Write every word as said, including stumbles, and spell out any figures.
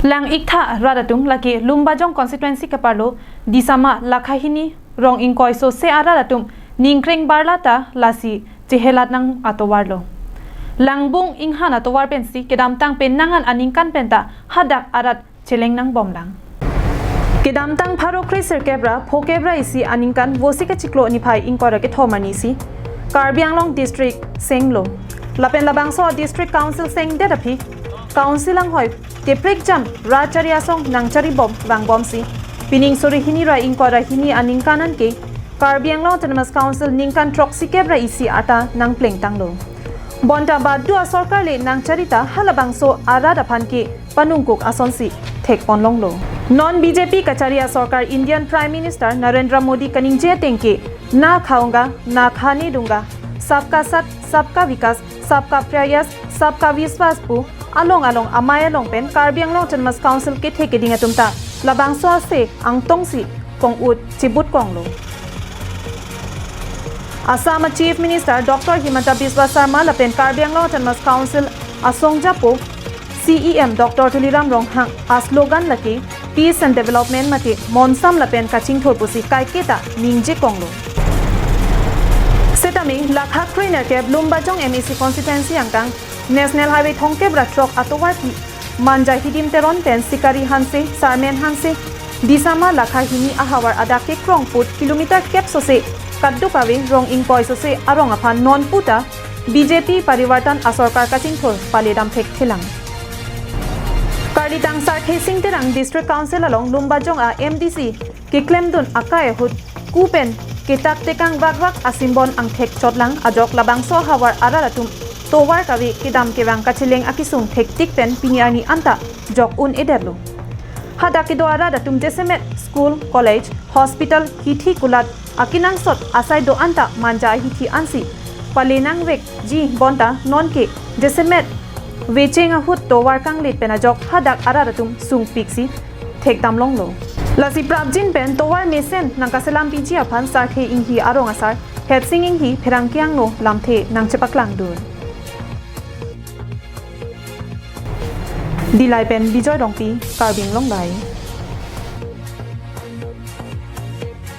Lang-iktha rat atum lake Lumbajong constituency keparlo Disama Lakhahini rong ingkoi sose arat atum ningkreng barlata lasi chehelat nang atovarlo. Langbung inghan atovar pensi kedamtang penang an aningkan penta hadak arat cheleng nangbomlang. Kedamtang pharo kre sirkep ra phokep ra isi aningkan Vosik achiklo niphai ingkoi ra kethom arni si Karbi Anglong district senglo. Lapen labangso district council sengdet aphi council anghoi teprekjam rat chari asong nangcharibom vangbomsi pining suri hini ra ingkoi ra hini aningkan anke Karbi Anglong Autonomous Council ningkan throksikep ra isi ata nangplengtanglo. Bonta badu asorkar le nangcharita halabangso arat aphan ke panungkuk asonsi thekponlonglo. Non B J P kachari asorkar Indian Prime Minister Narendra Modi kaningje ateng ke na khaunga, na khane dunga, sabka saath, sabka vikas, sabka prayas, sabka vishwas pu along along amei along pen Karbi Anglong Autonomous Council kethe keding atum ta labangso ase angtongsi kong-ut chibutkonglo. Assam Chief Minister Doctor Himanta Biswa Sarma lapen Karbi Anglong Autonomous Council asongjapo C E M Doctor Tuliram Ronghang aslogan lake Peace and Development mate monsam lapen kachingthur pusi kaiketa ningjekonglo. Setame Lakha kre nerkep Lumbajong M A C constituency angkang National Highway thomkep ra throk atovarpi Manja Hidim Teron pen Sikari Hanse, Sarmen Hanse, Disama Lakhahini ahavar adak kekrong put kilometer kep sose kaduk ave rong ingkoi sose arong aphan non puta B J P Parivartan asorkar kachingthur paledam thekthelang. Karlitang Sarthe Sing Terang District Council along Lumbajong a M D C keklemdun akai ahut ku pen ketak tekang vakvak asimbon angthek chotlang ajok labangso ahavar arat atum tovar kave kedam kevang kacheleng akesung thektik pen pini arni anta jok un-edetlo. Hadak kedo arat atum jasemet school, college, hospital, hithi kulat akenangsot asai do anta Manja hithi ansi pale nangvekji bonta nonke jasemet vecheng ahut tovar kanglit pen ajok hadak arat atum sungpiksi thekdamlonglo. Lasi prapjin pen tovar mesen nangkaselam piji aphan Sarthe Inghi arong asar Hepsing Inghi pherangke angno lamthe nangchepaklangdun. Dillai pen Bijoy Rongpi, Karbi Anglong Live.